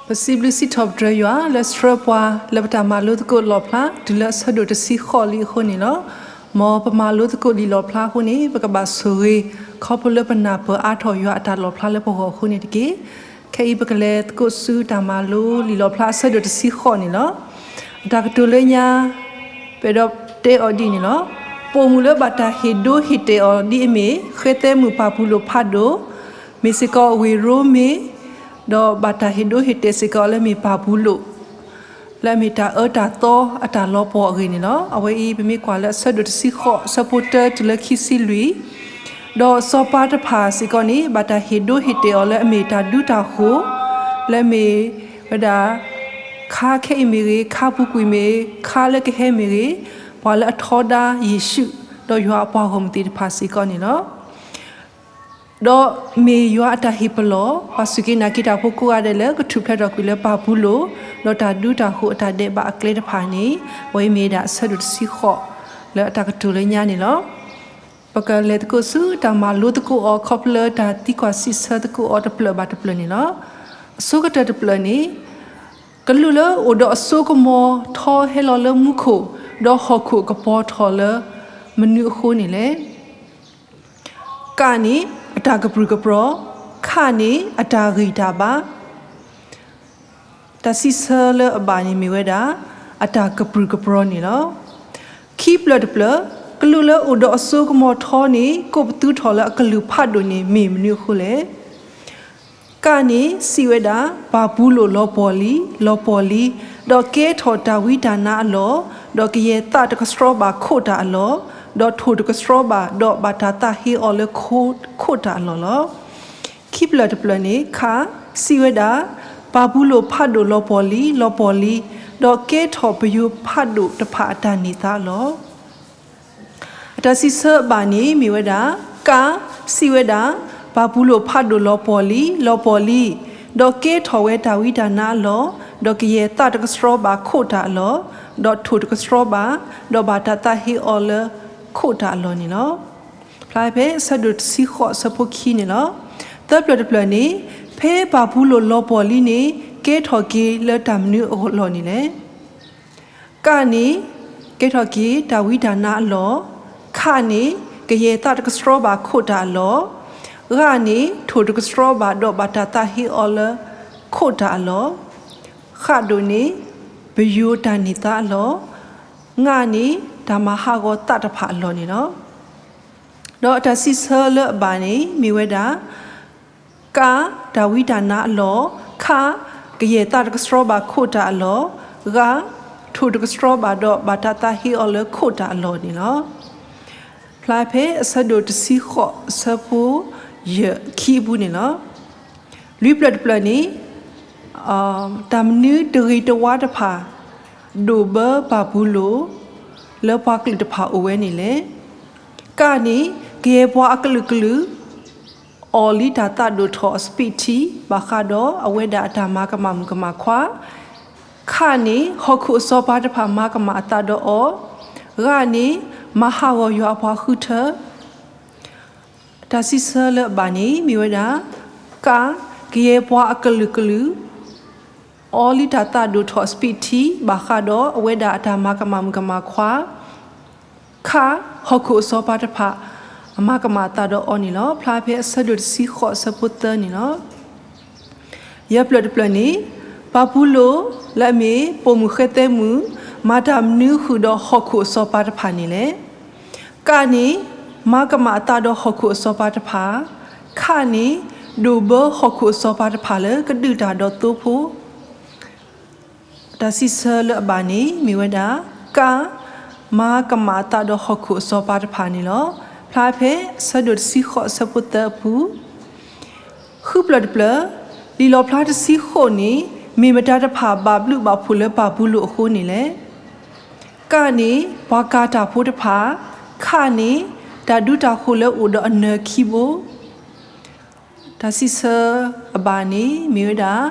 ပစံးဘျုးစံးထီၣ်ပတြၢၤယွၤလၢဆှၢပှၤလၢပတၢ်မၤလိသကိးလီၣ်ဖျါ တုၤလၢအဆၢဒိၣ်တဆံဃိးလံအဃိန့ၣ်လီၤ. မ်ပမၤလိသကိးလံာ်လီၣ်ဖျါအဃိန့ၣ် ပကဘၣ်ဆိၣ်ဂ့ၤ ခီဖျိလၢပနၢ်ပၢၢ်အါထီၣ်ယွၤအတၢ်လီၣ်ဖျါလၢပဂီၢ်အဃိန့ၣ်တက့ၢ်. ခဲအံၤပကလဲၤသကိးဆူတၢ်မၤလိလံာ်လီၣ်ဖျါအဆၢဒိၣ်တဆံဃိးန့ၣ်လီၤ. အတၢ်ကတိၤလၢညါ ပအဲၣ်ဒိးတဲအီၤဒ်န့ၣ်လီၤ. ပိာ်မုၣ်လၢဘၣ်တၢ်ဟ့ၣ်ဒိဟ့ၣ်တဲာ်အီၤဒ်အမ့ၢ် ဃဲသဲမုၣ်ပၢ်ပူၤလိာ်ဖးဒိၣ်, မ့ၢ်စ့ၢ်ကီးဝ့ၢ်ရိမ့ၤ, ဒီးဘၣ်တၢ်ဟ့ၣ်ဒိဟ့ၣ်တဲာ်စ့ၢ်ကီးလၢမ့ၢ်ပၢ်ပူၤလိာ် လၢအမ့ၢ်တၢ်အၢတၢ်သီအတၢ်လီၤပှီၢ်အဂ့ၢ်န့ၣ်လီၤ. အဝဲအံၤ ပမ့ၢ်ကွၢ်လၢအဆၢဒိၣ်တဆံဃိး အဆၢဖိတၢတုၤလၢခံဆံလွံၢ်, ဒီးစီၤပၤတဖၣ်စ့ၢ်ကီးန့ၣ် ဘၣ်တၢ်ဟ့ၣ်ဒိဟ့ၣ်တဲာ်အီၤလၢအမ့ၢ်တၢ်ဒူတၢ်ဃိၤ လၢအမ့ၢ်ဝဲဒၣ် ခါခဲအံၤမ့ၢ်ဂ့ၤ, ခါပူၤကွံာ်မ့ၢ်ဂ့ၤ, ခါလၢကဟဲမ့ၢ်ဂ့ၤ, ပှၤလၢအထီဒါယ့ၣ်ၡူး ဒီးယွၤအပှၤဂီၢ်မုၢ်သ့ၣ်တဖၣ်စ့ၢ်ကီးန့ၣ်လီၤ. ဒီးမ့ၢ်ယွၤအတၢ်ဟ့ၣ်ပလီၢ် ပှၤစူၢ်က့ၤနာ်က့ၤတၢ်ဖိကိးဂၤဒဲးလၢကထူၣ်ဖျဲးထီၣ်ကွံာ်လၢပၢ်ပူၤလိာ် ဒီးတၢ်ဒူတၢ်ဃိၤအတၢ်ဒဲးဘးအကျဲတဖၣ်န့ၣ် အဝဲအံၤမ့ၢ်ဝဲဒၣ်အဆၢဒိၣ်တဆံဃိး လၢအတၢ်ကတိၤလၢညါန့ၣ်လီၤ. ပကလဲၤသကိးဆူတၢ်မၤလိသကိးအီၤ ခီဖျိလၢတၢ်သံကွၢ်စံးဆၢသကိးအီၤတဖျၢၣ်ဘၣ်တဖျၢၣ်န့ၣ်လီၤ. အဆိကတၢၢ်တဖျၢၣ်န့ၣ် ကလူးလၢအိၣ်ဒီးအစိကမီၤထီဟဲလီၤလၢမူခိၣ်, ဒီးဟီၣ်ခိၣ်ကပီၤထီၣ်လၢမနုၤအဃိန့ၣ်လဲၣ်. က န့ၣ် အတၢ်ကပြုၢ်ကပြီၤ, ခ န့ၣ် အတၢ်ဂံၢ်တၢ်ဘါ. တၢ်စံးဆၢလၢအဘၣ်န့ၣ်မ့ၢ်ဝဲဒၣ် အတၢ်ကပြုၢ်ကပြီၤန့ၣ်လီၤ. ခံဖျၢၣ်တဖျၢၣ်, ကလူးလၢအိၣ်ဒီးအစိကမီၤထီန့ၣ် ကိးပသူထီၣ်လၢအကလုၢ်ဖးဒိၣ်န့ၣ် မ့ၢ်မနုၤအဃိလဲၣ်. က န့ၣ် စံးဝဲဒၣ် ပၢ်ပူၤလိာ်လီၤပှီၢ်လံ, လီၤပှီၢ်လံ, ဒီးကဲထီၣ်တၢ်ဝံတၢ်နါအလီၢ်, ဒီးကယဲၢ်သးတကဆှီဘၣ်ခိးတၢ်အလီၢ်, ဒီးထိၣ်တကဆှီဘၣ်, ဒီးဘၣ်တၢ်သးဟ့အီၤလၢခိးတၢ်အလီၢ်လီၤ. ခံဖျၢၣ်တဖျၢၣ်န့ၣ် ခ စံးဝဲဒၣ် ပၢ်ပူၤလိာ်ဖးဒိၣ်လီၤပှီၢ်လံ, လီၤပှီၢ်လံ, ဒီးကဲထီၣ်ပယိၤဖးဒိၣ်တဖၣ်အတၢ်န့ၢ်သါလီၤ. အတၢ်စံးဆၢအဘၣ်န့ၣ်မ့ၢ်ဝဲဒၣ်, က စံးဝဲဒၣ် ပၢ်ပူၤလိာ်ဖးဒိၣ်လီၤပှီၢ်လံ, လီၤပှီၢ်လံ, ဒီးကဲထီၣ်ဝဲတၢ်ဝံတၢ်နါအလီၢ်, ဒီးကယဲၢ်သးတကဆှီဘၣ်ခိးတၢ်အလီၢ်, ဒီးထိၣ်တကဆှီဘၣ်, ဒီးဘၣ်တၢ်သးဟ့အီၤလၢခိးတၢ်အလီၢ်န့ၣ်လီၤ. ဖျါဖဲအဆၢဒိၣ်တဆံဃိးအဆၢဖိခံန့ၣ်လီၤ. သၢဖျၢၣ်တဖျၢၣ်န့ၣ်, ဖဲပၢ်ပူၤလိာ်လီၤပှီၢ်လံန့ၣ် ကဲထီၣ်က့ၤလၢတၢ်မနုၤအလီၢ်န့ၣ်လဲၣ်. က န့ၣ် ကဲထီၣ်က့ၤတၢ်ဝံတၢ်နါအလီၢ်, ခ န့ၣ် ကယဲၢ်သးတကဆှီဘၣ်ခိးတၢ်အလီၢ်, ဂ န့ၣ် ထိၣ်တကဆှီဘၣ်ဒီးဘၣ်တၢ်သးဟ့အီၤလၢခိးတၢ်အလီၢ်, ဃ ဒိၣ်န့ၣ် ပယိၤတၢ်န့ၢ်သါအလီၢ်, င န့ၣ် တၢ်မၤဟးဂီၤသးတဖၣ်အလီၢ်န့ၣ်လီၤ. ဒီးအတၢ်စံးဆၢလၢအဘၣ်န့ၣ်မ့ၢ်ဝဲဒၣ် က တၢ်ဝံတၢ်နါအလီၢ်, ခ ကယဲၢ်သးတကဆှီဘၣ်ခိးတၢ်အလီၢ်, ဂ ထိၣ်တကဆှီဘၣ်ဒီးဘၣ်တၢ်သးဟ့အီၤလၢခိးတၢ်အလီၢ်န့ၣ်လီၤ. ဖျါဖဲအဆၢဒိၣ်တဆံဃိးအဆၢဖိ ယဲၢ် ခံအပူၤန့ၣ်လီၤ. လွံၢ်ဖျၢၣ်တဖျၢၣ်န့ၣ် တၢ်မနုၤတဂ့ၤတဝါတဖၣ် ဒိၣ်ဘၢပၢ်ပူၤလိာ် လၢပှၤကလုာ်တဖၣ်အိၣ်ဝဲန့ၣ်လဲၣ်. က န့ၣ် ကယဲၢ်ပှၤအကလုာ်ကလုာ် အီၣ်လံတၢ်သးဒိၣ်ထီၣ်အစပံးထံ ဘၣ်ဃးဒီးအဝဲဒၣ်အတၢ်မၤကမၣ်မုၣ်ကမၣ်ခွါ, ခ န့ၣ် ဟီၣ်ခိၣ်အစီၤပၤတဖၣ်မၤကမၣ်အသးဒီးအီၤ, ဂ န့ၣ် မၤဟးဂီၤယွၤအပှၤဃုထၢ တၢ်စံးဆၢလၢအဘၣ်န့ၣ်မ့ၢ်ဝဲဒၣ်, က ကယဲၢ်ပှၤအကလုာ်ကလုာ် အီလံတၢ်သးဒိၣ်ထီၣ်အစပံးထံ ဘၣ်ဃးဒီးအဝဲဒၣ်အတၢ်မၤကမၣ်မုၣ်ကမၣ်ခွါ, ခ ဟီၣ်ခိၣ်အစီၤပၤတဖၣ် အမၤကမၣ်အသးဒီးအီၤန့ၣ်လီၤ. ဖျါဖဲအဆၢဒိၣ်တဆံဃိးအဆၢဖိသၢန့ၣ်လီၤ. ယဲၢ်ဖျၢၣ်တဖျၢၣ်န့ၣ်, ပၢ်ပူၤလိာ်လၢအမ့ၢ်ပိာ်မုၣ်ဃဲသဲမုၣ် မၤတၢ်မနုၤဃုာ်ဒီးဟီၣ်ခိၣ်အစီၤပၤတဖၣ်န့ၣ်လဲၣ်. က န့ၣ် မၤကမၣ်အသးဒီးဟီၣ်ခိၣ်အစီၤပၤတဖၣ်, ခ န့ၣ် ဒိၣ်ဘၢဟီၣ်ခိၣ်အစီၤပၤတဖၣ်လၢကဒုးတၢ်ဒီးသိဖိ တၢ်စံးဆၢလၢအဘၣ်န့ၣ်မ့ၢ်ဝဲဒၣ်, က မၤကမၣ်အသးဒီးဟီၣ်ခိၣ်အစီၤပၤတဖၣ်န့ၣ်လီၤ. ဖျါဖဲအဆၢဒိၣ်တဆံဃိးအဆၢဖိသၢအပူၤ ဃုဖျၢၣ်တဖျၢၣ်, လံာ်လီၣ်ဖျါတဆံဃိးန့ၣ် မ့ၢ်မတၤတဖၣ်ဘၣ်ဘျုးဘၣ်ဖှိၣ်လၢပၢ်ပူၤလိာ်အဃိန့ၣ်လဲၣ်. က န့ၣ် ပှၤကၤတၢ်ဖိတဖၣ်, ခ န့ၣ် တၢ်ဒူတၢ်ဃိၤလၢအိၣ်ဒီးအနၢၤခံဘိ တၢ်စံးဆၢအဘၣ်န့ၣ်မ့ၢ်ဝဲဒၣ်,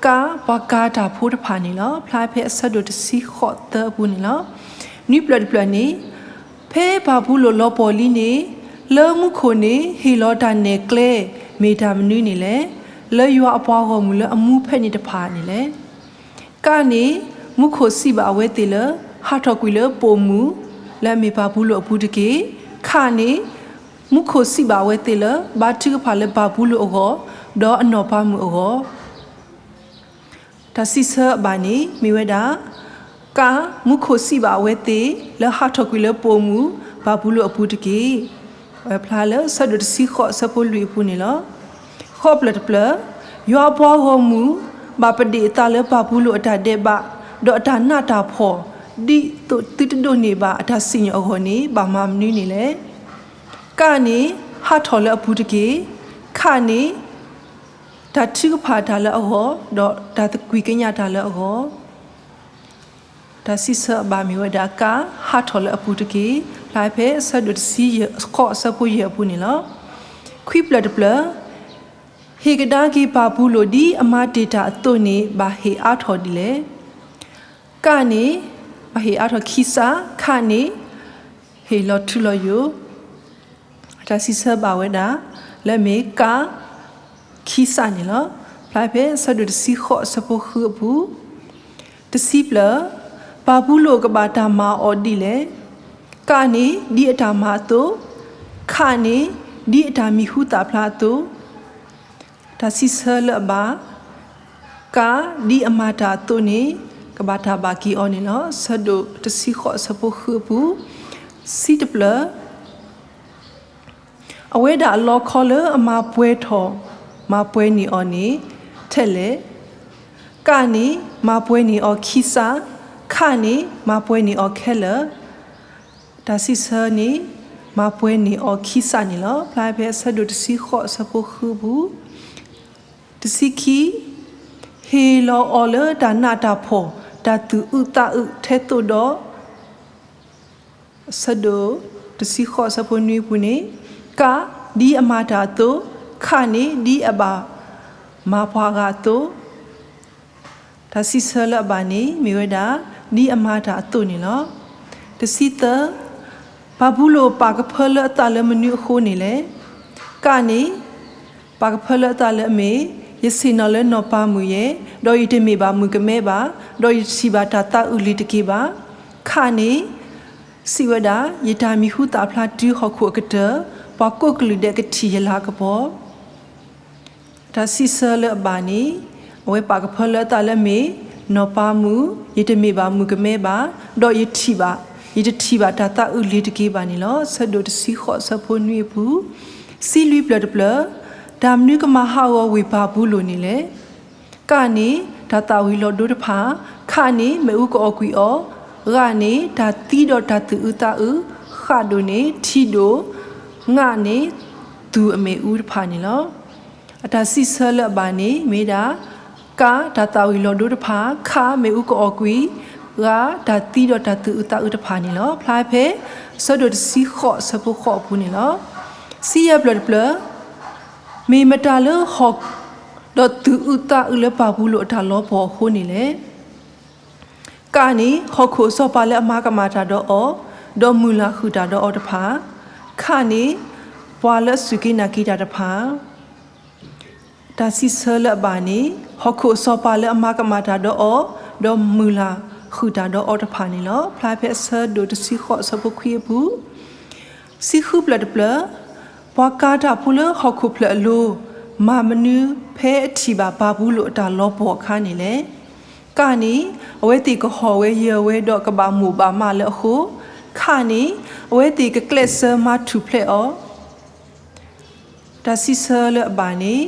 က ပှၤကၤတၢ်ဖိတဖၣ်န့ၣ်လီၤ. ဖျါဖဲအဆၢဒိၣ်တဆံဃိးသၢအပူၤန့ၣ်လီၤ. နွံဖျၢၣ်တဖျၢၣ်န့ၣ်, ဖဲပၢ်ပူၤလိာ်လီၤပှီၢ်လံန့ၣ်, လၢမူခိၣ်န့ၣ် ဟ့ၣ်လီၤတၢ်နဲၣ်ကျဲ မ့ၢ်တၢ်မနုၤန့ၣ်လဲၣ်. လၢယွၤအပှၤဂီၢ်မုၢ်လၢအမူဖဲန့ၣ်တဖၣ်န့ၣ်လဲၣ်. က န့ၣ် မူခိၣ်စံးဘၣ်အဝဲသ့ၣ်လၢ ဟးထီၣ်ကွံာ်လၢပိာ်မုၣ် လၢအမ့ၢ်ဘၤဘူလိၣ်အပူၤတက့ၢ်. ခ န့ၣ် မူခိၣ်စံးဘၣ်အဝဲသ့ၣ်လၢ ဘါထုကဖၣ်လၢဘၤဘူလိၣ်အဂီၢ် ဒီးအနီၢ်ပၤမုၣ်အဂီၢ် တၢ်စံးဆၢအဘၣ်န့ၣ် မ့ၢ်ဝဲဒၣ် က မူခိၣ်စံးဘၣ်အဝဲသ့ၣ်လၢဟးထီၣ်ကွံာ်လၢပိာ်မုၣ် ဘၤဘူလိၣ်အပူၤတက့ၢ်. အဝဲဖျါလၢဆၢဒိၣ်တဆံဃိး ဆၢဖိလွံၢ်အပူၤန့ၣ်လီၤ. ဃိးပျၢၢ်တပျၢၢ်, ယွၤအပှၤဂီၢ်မုၢ် ဘၣ်ပဒ့ၣ်အသးလၢဘၤဘူလိၣ်အတၢ်ဒဲးဘး ဒီးအတၢ်နးတၢ်ဖှီၣ် ဒ်သိးသုတဒိးန့ၢ်ဘၣ်အတၢ်စံၣ်ညီၣ်အဂီၢ်န့ၣ် ဘၣ်မၤမနုၤန့ၣ်လဲၣ်. က န့ၣ် ဟးထီၣ်လၢအပူၤတက့ၢ်. ခ န့ၣ် တၢ်ထုကဖၣ်တၢ်လၢအဂီၢ် ဒီးတၢ်သကွံၢ်ကညးတၢ်လၢအဂီၢ် တၢ်စံးဆၢအဘၣ်မ့ၢ်ဝဲဒၣ် က ဟးထီၣ်လၢအပူၤတက့ၢ်. ဖျါဖဲဆၢဒိၣ်တဆံဃိး ဆၢဖိယဲၢ်အပူၤန့ၣ်လီၤ. ခွံပျၢၢ်တပျၢၢ်, ဟ့ၣ်ကဒါက့ၤဘၤဘူလိၣ်ဒ်အမၤတ့ၢ်တၢ်အသိးန့ၣ် ဘၣ်ဟ့ၣ်အါထီၣ်ဒ်လဲၣ်. က န့ၣ် ဘၣ်ဟ့ၣ်အါထီၣ်ခံစး, ခ န့ၣ် ဟ့ၣ်လီၤထူလီၤယိာ် အတၢ်စံးဆၢဘၣ်ဝဲဒၣ် လၢအမ့ၢ်က ခံစးန့ၣ်လီၤ. ဖျါဖဲဆၢဒိၣ်တဆံဃိး ဆၢဖိဃုအပူၤ, တဆံပျၢၢ်, ဘၤဘူလိၣ်ကဘၣ်တၢ်မၤအီၤဒ်လဲၣ်. က န့ၣ် ဒ်အတၢ်မၤအသိး, ခ န့ၣ် ဒ်အတၢ်မံၤဟူသၣ်ဖျါအသိး တၢ်စံးဆၢလၢအဘၣ် က ဒ်အမၤတၢ်အသိးန့ၣ် ကဘၣ်တၢ်ဘၣ်က့ၤအီၤန့ၣ်လီၤ. ဆၢဒိၣ်တဆံဃိး ဆၢဖိဃုအပူၤ, တဆံတပျၢၢ်, အဝဲဒၣ်အလီခီလၢအမၤပှဲၤထီၣ် မၤပှဲၤန့ၢ်အီၤန့ၣ် ထဲလဲၣ်. က န့ၣ် မၤပှဲၤန့ၢ်အီၤခံစး, ခ န့ၣ် မၤပှဲၤန့ၢ်အီၤခဲလၢာ် တၢ်စံးဆၢန့ၣ် မၤပှဲၤန့ၢ်အီၤခံစးန့ၣ်လီၤ. ဖျါဖဲအဆၢဒိၣ်တဆံဃိး ဆၢဖိဃုအပူၤ, တဆံခံ, ဟ့ၣ်လီၤအီၤလၢတၢ်နးတၢ်ဖှီၣ် တၢ်သူၣ်အုးသးအုးထဲသိးဒီး အဆၢဒိၣ်တဆံဃိး ဆၢဖိနွံအပူၤန့ၣ်, က ဒ်အမၤတၢ်အသိး, ခ န့ၣ် ဒ်အဘၣ်မၤပှၤဂၤအသိး တၢ်စံးဆၢလၢအဘၣ်န့ၣ် မ့ၢ်ဝဲဒၣ် ဒ်အမၤတၢ်အသိးန့ၣ်လီၤ. တဆံသၢ, ဘၤဘူလိၣ်ပာ်ကဖၢလၢအသးလၢမနုၤအဃိန့ၣ်လဲၣ်. က န့ၣ် ပာ်ကဖၢလၢအသးလၢအမ့ၢ်, ယဆ့ၣ်နီၤလၢနီၢ်ပၤမုၣ်ယဲ, ဒီးယတမ့ၢ်ဘၣ်မုၣ်ကမဲဘၣ်, ဒီးယတထံၣ်ဘၣ်တၢ်သးအုးလ့ၤတက့ၢ်ဘၣ်. ခ န့ၣ် စံးဝဲဒၣ် ယတၢ်မံၤဟူသၣ်ဖျါတုၤဟီၣ်ခိၣ်အကတၢၢ်, ပှၤကိးကလုာ်ဒဲးကထံၣ်ယလၤကပီၤ တၢ်စံးဆၢလၢအဘၣ်န့ၣ်, အဝဲပာ်ကဖၢလၢအသးလၢအမ့ၢ်, နီၢ်ပၤမုၣ်, ယတမ့ၢ်ဘၣ်မုၣ်ကမဲဘၣ်, ဒီးယထံၣ်ဘၣ်, ယတထံၣ်ဘၣ်တၢ်သးအုးလ့ၤတက့ၢ်ဘၣ်န့ၣ်လီၤ. ဆၢဒိၣ်တဆံဃိး ဆၢဖိနွံအပူၤ, တဆံလွံၢ်ပျၢၢ်တပျၢၢ်, တၢ်မနုၤကမၤဟးဂီၤဝ့ၢ်ဘၤဘူလိၣ်န့ၣ်လဲၣ်. က န့ၣ် တၢ်သၣ်ဝံၤလီၤဒိတဖၣ်, ခ န့ၣ် မ့ၣ်အူကအီၣ်ကွံာ်အီၤ, ဂ န့ၣ် တၢ်သံဒီးတၢ်သူၣ်အုးသးအုး, ဃ ဒိၣ်န့ၣ် ထံဒိၣ်, င န့ၣ် သူၣ်အမ့ၣ်အူတဖၣ်န့ၣ်လီၤ. အတၢ်စံးဆၢလၢအဘၣ်န့ၣ် မ့ၢ်ဒၣ် က တၢ်သၣ်ဝံၤလီၤဒိတဖၣ်, ခ မ့ၣ်အူကအီၣ်ကွံာ်, ဂ တၢ်သံဒီးတၢ်သူၣ်အုးသးအုးတဖၣ်န့ၣ်လီၤ. ဖျါဖဲ ဆၢဒိၣ်တဆံဃိး ဆၢဖိဃိးအပူၤန့ၣ်လီၤ. တဆံယဲၢ်ပျၢၢ်တပျၢၢ်, မ့ၢ်မတၤလၢဟီၣ် ဒီးသူၣ်အုးသးအုးလၢဘၤဘူလိၣ်အတၢ်လီၤပှီၢ်အဃိန့ၣ်လဲၣ်. က န့ၣ် ဟီၣ်ခိၣ်အစီၤပၤလၢအမၤကမၣ်တၢ်ဒီးအီၤ, ဒီးမုၢ်လၢ်ဃုာ်တၢ်ဒီးအီၤတဖၣ်, ခ န့ၣ် ပှၤလၢအစူၢ်က့ၤနာ်က့ၤတၢ်တဖၣ် တၢ်စံးဆၢလၢအဘၣ်န့ၣ် ဟီၣ်ခိၣ်အစီၤပၤလၢအမၤကမၣ်တၢ်ဒီးအီၤ, ဒီးမုၢ်လၢ်ဃုာ်တၢ်ဒီးအီၤတဖၣ်န့ၣ်လီၤ. ဖျါဖဲအဆၢဒိၣ်တဆံဃိး ဆၢဖိခွံအပူၤ, တဆံဃုပျၢၢ်တပျၢၢ်, ပှၤကၤတၢ်ဖိလၢဟီၣ်ခိၣ်ဖျၢၣ်အလိၤ, မၤမနုၤဖဲအထံၣ်ဘၣ်ဘၤဘူလိၣ်အတၢ်လီၤပှီၢ်အခါန့ၣ်လဲၣ်. က န့ၣ် အဝဲသ့ၣ်ကဟီၣ်ဝဲယၢၤဝဲဒီးကဘၣ်မိၣ်ဘၣ်မးလၢအဃိ, ခ န့ၣ် အဝဲသ့ၣ်ကကျဲးစၢးမၤထူၣ်ဖျဲးအီၤ တၢ်စံးဆၢလၢအဘၣ်န့ၣ်,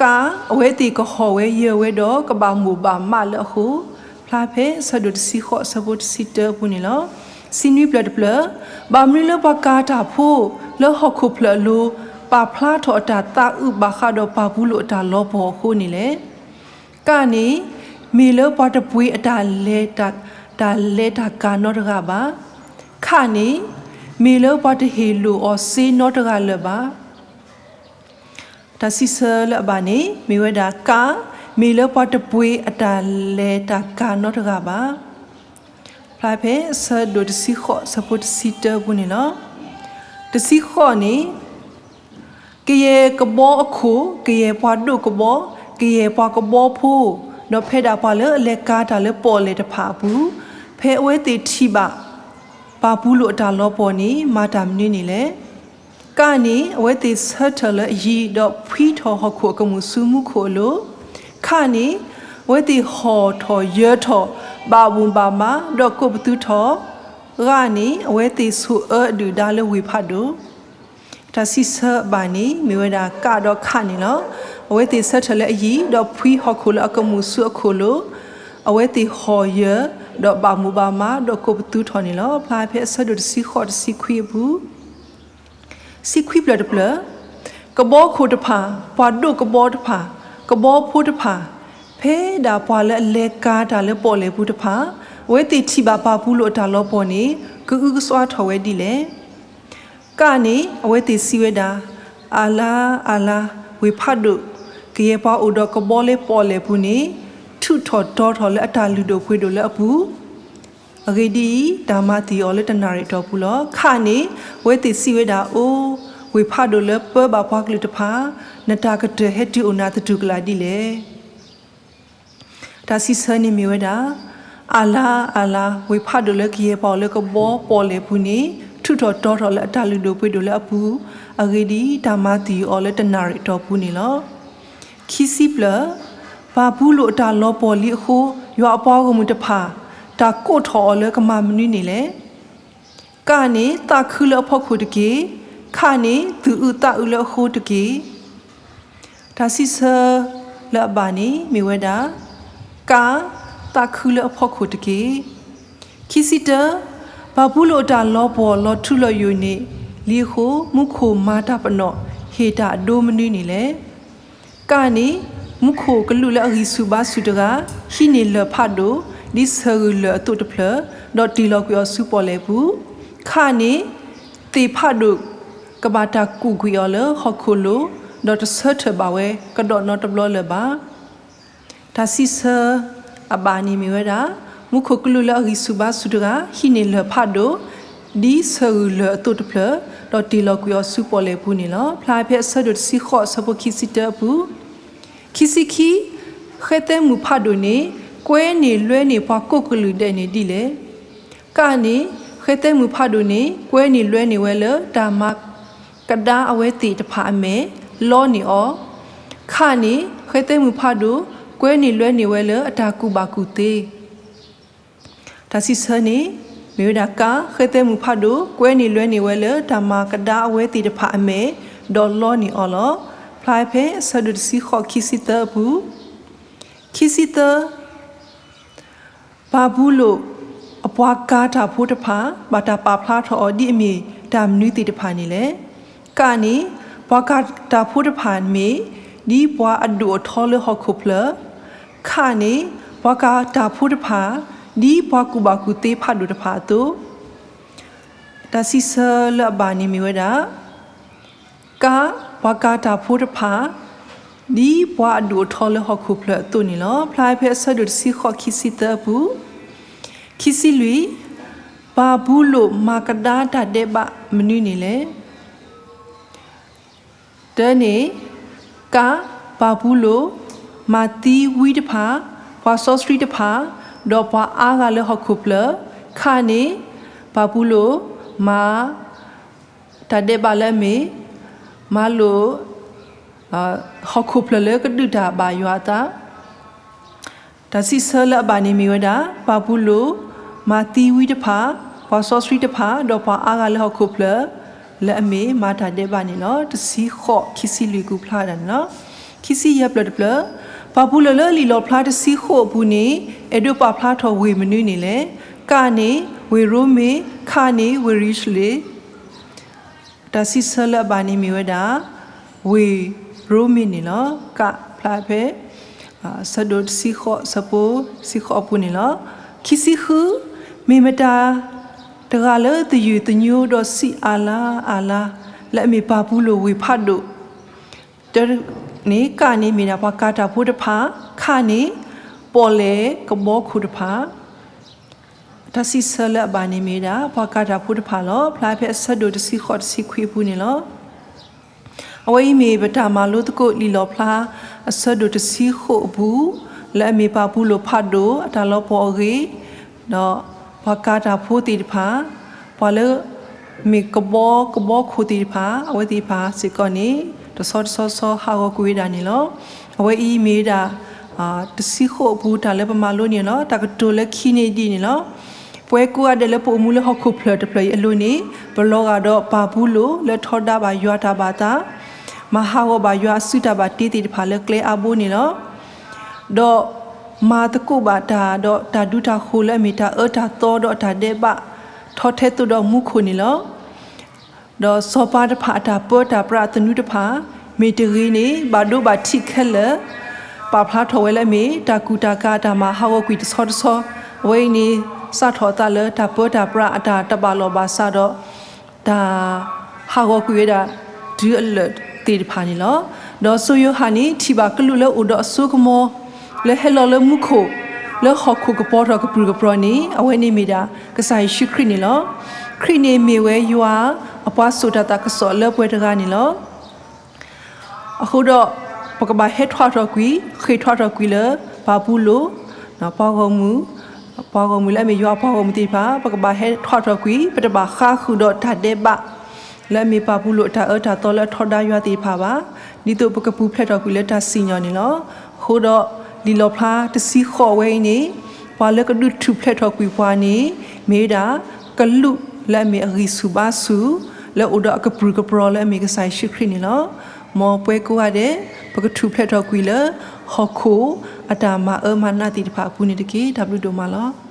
က အဝဲသ့ၣ်ကဟီၣ်ဝဲယၢၤဝဲဒီးကဘၣ်မိၣ်ဘၣ်မးလၢအဃိ, ဖျါဖဲဆၢဒိၣ်တဆံဃိး ဆၢဖိတဆံတၢအပူၤန့ၣ်လီၤ. တဆံနွံပျၢၢ်တပျၢၢ်, ဘၣ်မနုၤလၢပှၤကၤတၢ်ဖိလၢဟီၣ်ခိၣ်ဖျၢၣ်အလိၤ ပာ်ဖျါထီၣ်အတၢ်သးအုးဘၣ်ဃးဒီးဘၤဘူလိၣ်အတၢ်လီၤပှီၢ်အဃိန့ၣ်လဲၣ်. က န့ၣ် မ့ၢ်လၢပှၤတပှ့ၤအတၢ်လဲၤတၢ် တၢ်လဲၤတၢ်ကၤနီတဂၤဘၣ်. ခ န့ၣ် မ့ၢ်လၢပှၤတဟ့ၣ်လိာ်အီၤစ့နီတဂၤလၢၤဘၣ်. တၢ်စံးဆၢလၢအဘၣ်န့ၣ် မ့ၢ်ဝဲဒၣ် က မ့ၢ်လၢပှၤတပှ့ၤအတၢ်လဲၤတၢ်ကၤနီတဂၤဘၣ်. ဖျါဖဲဆၢဒိၣ်တဆံဃိး ဆၢဖိတဆံတၢအပူၤန့ၣ်လီၤ. တဆံဃိးန့ၣ် ကယဲၢ်ကဘီအခိၣ်, ကယဲၢ်ပှၤဒိးကဘီ, ကယဲၢ်ပှၤကဘီဖိ, ဒီးဖဲဒၣ်ပှၤလၢအလဲၤကၤတၢ်လၢပီၣ်လဲၣ်တဖၣ်အပူၤ, ဖဲအဝဲသ့ၣ်ထံၣ်ဘၣ် ပၢ်ပူၤလိာ်အတၢ်လီၤပှီၢ်န့ၣ် မၤတၢ်မနုၤန့ၣ်လဲၣ်. က န့ၣ် အဝဲသ့ၣ်ဆၢထၢၣ်လၢအယံၤ ဒီးဖှံထီၣ်ဟီၣ်ခိၣ်အကမူၣ်ဆူမူခိၣ်အလိၤ, ခ န့ၣ် အဝဲသ့ၣ်ဟီၣ်ထီၣ်ယၢၤထီၣ် ဘၣ်မူဘၣ်မး ဒီးကိးပသူထီၣ်, ဂ န့ၣ် အဝဲသ့ၣ်ဆိၣ်အၢအဒုၣ်အဒါလၢဝ့ၢ်ဖးဒိၣ်. တၢ်စံးဆၢအဘၣ်န့ၣ် မ့ၢ်ဝဲဒၣ် က ဒီး ခ န့ၣ်လီၤ. အဝဲသ့ၣ်ဆၢထၢၣ်လၢအယံၤ ဒီးဖှံဟီၣ်ခိၣ်လၢအကမူၣ်ဆူအခိၣ်လိၤ, အဝဲသ့ၣ်ဟီၣ်ယၢၤ ဒီးဘၣ်မူဘၣ်မး ဒီးကိးပသူထီၣ်န့ၣ်လီၤ. ဖျါဖဲအဆၢဒိၣ်တဆံဃိး တဆံခွံအပူၤ တဆံခွံဖျၢၣ်တဖျၢၣ်, ကဘီခိၣ်တဖၣ်, ပှၤဒိးကဘီတဖၣ်, ကဘီဖိတဖၣ်, ဖဲဒၣ်ပှၤလၢအလဲၤကၤတၢ်လၢပီၣ်လဲၣ်ပူၤတဖၣ်, အဝဲသ့ၣ်ထံၣ်ဘၣ်ပၢ်ပူၤလိာ်အတၢ်လီၤပှီၢ်န့ၣ် ကအုကစွါထီၣ်ဝဲဒ်လဲၣ်. က န့ၣ် အဝဲသ့ၣ်စံးဝဲဒၣ်, အၣ်လါအၣ်လါ, ဝ့ၢ်ဖးဒိၣ်, ကယဲၢ်ပှၤအိၣ်ဒီးကဘီလၢပီၣ်လဲၣ်ပူၤန့ၣ် ထူးထီၣ်တီၤထီၣ်လၢအတၢ်လုၢ်ဒိၣ်ပှ့ၤဒိၣ်လၢအပူၤ, အဂ့ၢ်ဒ်အံၤ, တၢ်မၤသံၣ်အီၤလၢတနၣ်ရံၣ်အတီၢ်ပူၤလီၤ. ခ န့ၣ် အဝဲသ့ၣ်စံးဝဲဒၣ်, အိ, ဝ့ၢ်ဖးဒိၣ်လၢပၢဘၣ်ပှၤကလုာ်တဖၣ်, နတၢ်ကတၢၢ်ဟဲတုၤအိၣ်နၤသတူၢ်ကလာ်ဒ်လဲၣ်. တၢ်စံးဆၢန့ၣ်မ့ၢ်ဝဲဒၣ်, အၣ်လါအၣ်လါ, ဝ့ၢ်ဖးဒိၣ်လၢကယဲၢ်ပှၤအိၣ်လၢကဘီပီၣ်လဲၣ်ပူၤန့ၣ် ထူးထီၣ်တီၤထီၣ်လၢအတၢ်လုၢ်ဒိၣ်ပှ့ၤဒိၣ်လၢအပူၤ, အဂ့ၢ်ဒ်အံၤ, တၢ်မၤသံၣ်အီၤလၢတနၣ်ရံၣ်အတီၢ်ပူၤန့ၣ်လီၤ. ခံဆံဖျၢၣ်, ပၢ်ပူၤလိာ်အတၢ်လီၤပှီၢ်လံအဃိ, ယွၤအပှၤဂီၢ်မုၢ်တဖၣ် တၢ်ကိးထီၣ်အီၤလၢကမၤမနုၤန့ၣ်လဲၣ်. က န့ၣ် သးခုလၢအဖီခိၣ်တက့ၢ်. ခ န့ၣ် သူၣ်အုးသးအုးလၢအဃိတက့ၢ်. တၢ်စံးဆၢလၢအဘၣ်န့ၣ်မ့ၢ်ဝဲဒၣ်, က, သးခုလၢအဖီခိၣ်တက့ၢ်. ခံဆံတၢ, ပၢ်ပူၤလိာ်အတၢ်လီၤပှီၢ်လီၤထူလီၤယိာ်န့ၣ်လံအဃိ, မူခိၣ်မၤတၢ်ပနီၣ်ဟ့ၣ်တၢ်အဒိမနုၤန့ၣ်လဲၣ်. က န့ၣ် မူခိၣ်ကလူးလၢအဂံၢ်ဆူၣ်ဘါဆူၣ်တဂၤ ဟံးန့ၢ်လၢၢ်ဖးဒိၣ် ဒ်ဆၢၣ်ဂုၢ်လၢၢ်အသိးတဖျၢၣ်, ဒီးတ့ၢ်လီၤကွံာ်အီၤဆူပီၣ်လဲၣ်ပူၤ. ခ န့ၣ် သ့ၣ်ဖးဒိၣ်ကဘၣ်တၢ်ကူးကွံာ်အီၤလၢဟီၣ်ခိၣ်လိၤ, ဒီးတဆၢထၢၣ်ဘၣ်ဝဲကဒီးနီတဘျီလၢၤဘၣ်. တၢ်စံးဆၢအဘၣ်န့ၣ်မ့ၢ်ဝဲဒၣ်, မူခိၣ်ကလူးလၢအဂံၢ်ဆူၣ်ဘါဆူၣ်တဂၤ ဟံးန့ၢ်လၢၢ်ဖးဒိၣ် ဒ်ဆၢၣ်ဂုၢ်လၢၢ်အသိးတဖျၢၣ်, ဒီးတ့ၢ်လီၤကွံာ်အီၤဆူပီၣ်လဲၣ်ပူၤန့ၣ်လီၤ. ဖျါဖဲအဆၢဒိၣ်တဆံဃိး အဆၢဖိခံဆံတၢအပူၤ. ခံဆံခံ, ဃဲသဲမုၣ်ဖးဒိၣ်န့ၣ် ကွဲန့ၢ်လွဲန့ၢ်ပှၤကိးကလုာ်ဒဲးန့ၣ်ဒ်လဲၣ်. က န့ၣ် ဃဲသဲမုၣ်ဖးဒိၣ်န့ၣ် ကွဲန့ၢ်လွဲန့ၢ်ဝဲလၢတၢ်မၤကဒါအဝဲသ့ၣ်တဖၣ်အမဲာ် လီန့ၢ်အီၤ. ခ န့ၣ် ဃဲသဲမုၣ်ဖးဒိၣ် ကွဲန့ၢ်လွဲန့ၢ်ဝဲလၢအတၢ်ကူၣ်ဘၣ်ကူၣ်သ့ တၢ်စံးဆၢန့ၣ် မ့ၢ်ဝဲဒၣ် က, ဃဲသဲမုၣ်ဖးဒိၣ် ကွဲန့ၢ်လွဲန့ၢ်ဝဲလၢတၢ်မၤကဒါအဝဲသ့ၣ်တဖၣ်အမဲာ် ဒီးလီန့ၢ်အီၤလီၤ. ဖျါဖဲအဆၢဒိၣ်တဆံဃိး ခံဆံသၢအပူၤ. ခံဆံသၢ, ပၢ်ပူၤလိာ်အပှၤကၤတၢ်ဖိတဖၣ် ဘၣ်တၢ်ပာ်ဖျါထီၣ်အီၤဒ်အမ့ၢ်တၢ်မနုၤသ့ၣ်တဖၣ်န့ၣ်လဲၣ်. က န့ၣ် ပှၤကၤတၢ်ဖိတဖၣ်မ့ၢ် ဒ်ပှၤအဒိၣ်အထီလၢဟီၣ်ခိၣ်ဖျၢၣ်, ခ န့ၣ် ပှၤကၤတၢ်ဖိတဖၣ် ဒ်ပှၤကူၣ်ဘၣ်ကူၣ်သ့ဖးဒိၣ်တဖၣ်အသိး တၢ်စံးဆၢလၢအဘၣ်န့ၣ်မ့ၢ်ဝဲဒၣ်, က, ပှၤကၤတၢ်ဖိတဖၣ် ဒ်ပှၤအဒိၣ်အထီလၢဟီၣ်ခိၣ်ဖျၢၣ်အသိးန့ၣ်လီၤ. ဖျါဖဲအဆၢဒိၣ်တဆံဃိး ခံဆံသၢအပူၤ. ခံဆံလွံၢ်, ပၢ်ပူၤလိာ်မၤကဒါတၢ်ဒဲးဘးမနုၤန့ၣ်လဲၣ်. တၢန့ၣ်, က, ပၢ်ပူၤလိာ် မၤသံဝံတဖၣ်, ပှၤစီဆှံတဖၣ်, ဒီးပှၤအါဂၤလၢဟီၣ်ခိၣ်ဖျၢၣ်, ခ န့ၣ်, ပၢ်ပူၤလိာ် မၤ တၢ်ဒဲးဘးလၢအမ့ၢ်, မၤလိာ် ဟီၣ်ခိၣ်ဖျၢၣ်လၢကဒုးတၢ်ဘၣ်ယွၤအသး တၢ်စံးဆၢလၢအဘၣ်န့ၣ်မ့ၢ်ဝဲဒၣ်, ပၢ်ပူၤလိာ် မၤသံဝံတဖၣ်, ပှၤစီဆှံတဖၣ်, ဒီးပှၤအါဂၤလၢဟီၣ်ခိၣ်ဖျၢၣ် လၢအမ့ၢ်မၤတၢ်ဒဲးဘးန့ၣ်လီၤ. တဆံဃိး ခံဆံလွံၢ် ကူဖျါဒၣ်န့ၣ်လီၤ. ခံဆံယဲၢ်ဖျၢၣ်တဖျၢၣ်, ပၢ်ပူၤလိာ်လၢလံာ်လီၣ်ဖျါတဆံဃိးအပူၤန့ၣ် အဲၣ်ဒိးပာ်ဖျါထီၣ်ဝ့ၢ်မနုၤန့ၣ်လဲၣ်. က န့ၣ် ဝ့ၢ်ရိမ့ၤ, ခ န့ၣ် ဝ့ၢ်ယရူၤၡလ့ၣ် တၢ်စံးဆၢလၢအဘၣ်န့ၣ်မ့ၢ်ဝဲဒၣ်, ဝ့ၢ်ရိမ့ၤန့ၣ်လီၤ. က ဖျါဖဲ ဆၢဒိၣ်တဆံဃိး ဆၢဖိတဆံဃိးအပူၤန့ၣ်လီၤ. ခံဆံဃု, မ့ၢ်မတၤတဂၤလၢသယုၢ်သညိဒီးစံးအၣ်လါအၣ်လါ လၢအမ့ၢ်ပၢ်ပူၤလိာ်ဝ့ၢ်ဖးဒိၣ် တၢန့ၣ် က န့ၣ်မ့ၢ်ဒၣ်ပှၤကၤတၢ်ဖိတဖၣ်, ခ န့ၣ် ပီၣ်လဲၣ်ကဘီခိၣ်တဖၣ် တၢ်စံးဆၢလၢအဘၣ်န့ၣ်မ့ၢ်ဝဲဒၣ် ပှၤကၤတၢ်ဖိတဖၣ်လီၤ. ဖျါဖဲအဆၢဒိၣ်တဆံဃိး တဆံခွံအပူၤန့ၣ်လီၤ. အဝဲအံၤမ့ၢ်ပတၢ်မၤလိသကိးလံာ်လီၣ်ဖျါ အဆၢဒိၣ်တဆံဃိးအပူၤ လၢအမ့ၢ်ပၢ်ပူၤလိာ်ဖးဒိၣ်အတၢ်လီၤပှီၢ်အဂ့ၢ်, ဒီးပှၤကၤတၢ်ဖိသ့ၣ်တဖၣ်, ပှၤလၢ မ့ၢ်ကဘီကဘီခိၣ်သ့ၣ်တဖၣ် အဝဲသ့ၣ်တဖၣ်စ့ၢ်ကီးန့ၣ် တဆီတဆီဆီဟးဂီၤကွံာ်ဝဲဒၣ်န့ၣ်လီၤ. အဝဲအံၤမ့ၢ်ဝဲဒၣ် တဆံဃိးအပူၤ တၢ်လၢပမၤလိန့ၣ်လီၤ. တၢ်ကတိၤလၢခံန့ၣ်ဒ်န့ၣ်လီၤ. ပဝဲကိးဂၤဒဲးလၢပအိၣ်မူလၢဟီၣ်ခိၣ်ဖျၢၣ်တဖျၢၣ်အံၤအလိၤန့ၣ် ပလီၤဂာ်ဒီးပၢ်ပူၤလိာ်လၢထီဒါဘၣ်ယွၤတၢ်ဘၣ်သး, မၤဟးဂီၤဘၣ်ယွၤအစုတၢ်ဘၣ်တ့သ့ၣ်တဖၣ်လၢကျဲအါဘိန့ၣ်လီၤ. ဒီးမၤသကိးဘၣ်တၢ်ဒီးတၢ်ဒူတၢ်ဃိၤလၢအမ့ၢ်တၢ်အၢတၢ်သီဒီးတၢ်ဒဲးဘး ထီထဲသိးဒီးမူခိၣ်န့ၣ်လီၤ. ဒီးစီၤပၤတဖၣ်အတၢ်ပၢတၢ်ပြးအသနူတဖၣ် မ့ၢ်တဂ့ၤန့ၣ် ဘၣ်ဒိဘၣ်ထံးခဲလၢာ် ပာ်ဖျါထီၣ်ဝဲလၢအမ့ၢ် တၢ်ကူၣ်တၢ်ကၤအတၢ်မၤဟးဂီၤကွံာ်တဆီတဆီ, အဝဲအံၤန့ၣ် စးထီၣ်အသးလၢတၢ်ပၢတၢ်ပြးအတၢ်တဘၣ်လိာ်ဘၣ်စးဒီး တၢ် ဟးဂီၤကွံာ်ဝဲဒၣ် တုၤအလၢာ်သ့ၣ်တဖၣ်န့ၣ်လီၤ. ဒီးစီၤယိၤဟၣ်န့ၣ် ထံၣ်ဘၣ်ကလူးလၢအိၣ်ဒီးအစိကမီၤ လၢဟဲလီၤလၢမူခိၣ် လၢဟီၣ်ခိၣ်ကပီၤထီၣ်ကပြုၢ်ကပြီၤန့ၣ် အဝဲန့ၣ်မ့ၢ်ဒၣ်ကစၢ်ယ့ၣ်ၡူးခရံာ်န့ၣ်လီၤ. ခရံာ်န့ၣ်မ့ၢ်ဝဲယွၤအပှၤစိာ်တၢ်သးကစီၣ်လၢပှဲၤတဂၤန့ၣ်လီၤ. အဃိဒီး ပကဘၣ်ဟဲထွဲထီၣ်ကွံာ် ဃ့ၢ်ထွဲထီၣ်ကွံာ်လၢ ပၢ်ပူၤလိာ် ပှၤဂီၢ်မုၢ် ပှၤဂီၢ်မုၢ်လၢအမ့ၢ်ယွၤအပှၤဂီၢ်မုၢ်သ့ၣ်တဖၣ် ပကဘၣ်ဟဲထွဲထီၣ်ကွံာ် ပတဘၣ်ဃါဃုာ်ဒီးတၢ်ဒဲးဘး လၢအမ့ၢ်ပၢ်ပူၤလိာ်အတၢ်အၢတၢ်သီလၢအထီဒါယွၤသ့ၣ်တဖၣ်ဘၣ်. ဒ်သိးပကပူၤဖျဲးထီၣ်ကွံာ်လၢတၢ်စံၣ်ညီၣ်န့ၣ်လီၤ. အဃိဒီး လံာ်လီၣ်ဖျါတဆံဃိးဝဲအံၤန့ၣ် ပှၤလၢကဒုးထူၣ်ဖျဲးထီၣ်ကွံာ်ပှၤန့ၣ် မ့ၢ်ဝဲဒၣ် ကလူးလၢအမ့ၢ်အဂံၢ်ဆူၣ်ဘါဆူၣ် လၢအိၣ်ဒီးအကပြုၢ်ကပြီၤလၢအမ့ၢ်ကစၢ်ယ့ၣ်ၡူးခရံာ်န့ၣ်လီၤ. မ်ပဝဲကိးဂၤဒဲး ပကထူၣ်ဖျဲးထီၣ်ကွံာ်လၢ ဟီၣ်ခိၣ်အတၢ်မၤအၢမၤနးသ့ၣ်တဖၣ်အပူၤန့ၣ်တက့ၢ်. တၢ်ဘျုးဒိၣ်မးလီၤ.